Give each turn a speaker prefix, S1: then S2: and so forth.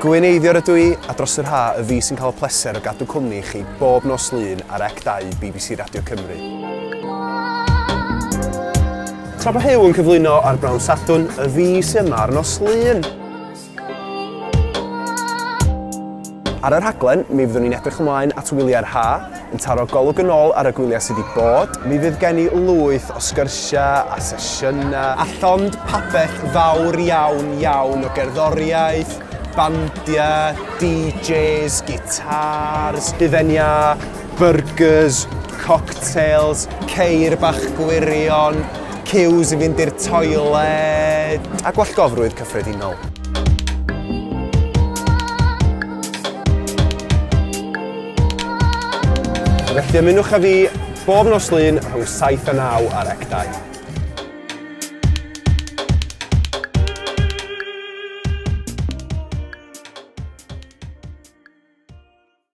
S1: Gwyn Eiddior ydw i, a dros yr ha y fi sy'n cael y pleser o gadw cwmni i chi bob nos Lun ar C2 BBC Radio Cymru. Tra bod Huw yn cyflwyno ar Bnawn Sadwrn, y fi sy'n yma ar nos Lun. Ar y rhaglen, mi fyddwn ni'n edrych ymlaen at wyliau'r ha, yn taro golwg yn ôl ar y gwyliau sydd wedi bod. Mi fydd gen i lwyth o sgyrsiau a sesiynau, a llond pabell fawr iawn iawn o gerddoriaeth, bandiau, DJs, gitars, hufen iâ, burgers, cocktails, ceir bach gwirion, queues i fynd i'r toiled, a gwallgofrwydd cyffredinol. Felly ymunwch â fi bob nos Lun rhwng 7 a 9 ar C2.